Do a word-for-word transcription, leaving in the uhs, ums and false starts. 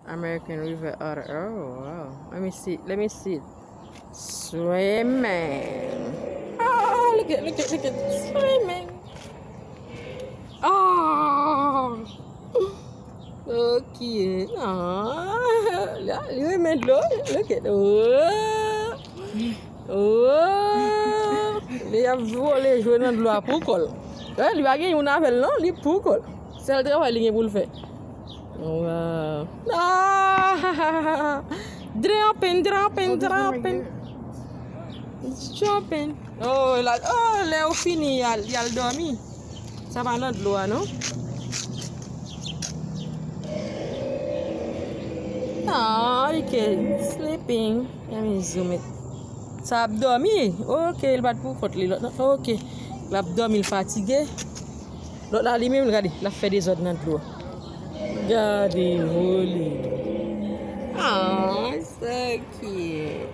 American River Otter. Oh, wow. Let me see. Let me see. Swimming. Oh, look at, look at, look at. Swimming. Oh. Ok. Ah. Li, li renmen dlo. Look at. Oh. Oh. Li ap vole jwe nan dlo a pou kò l. Eh, li pa gen youn avè l non, li pou kò l. Sèl travay li gen pou l fè. Wow. Ah! Dropping, dropping, dropping. It's dropping. Oh, la, oh, lè ou fini, y al, y al dòmi. Sa pa nan dlo a, non? Ah, ok. Sleeping. Let me zoom it. Sa ap dòmi. Ok, li pa t pou kont li, lòt nan. Ok. L ap dòmi, l fatige. Lòt la, li menm, gade, l ap fè dezòd nan dlo a. Gade vo li. Ah, so cute.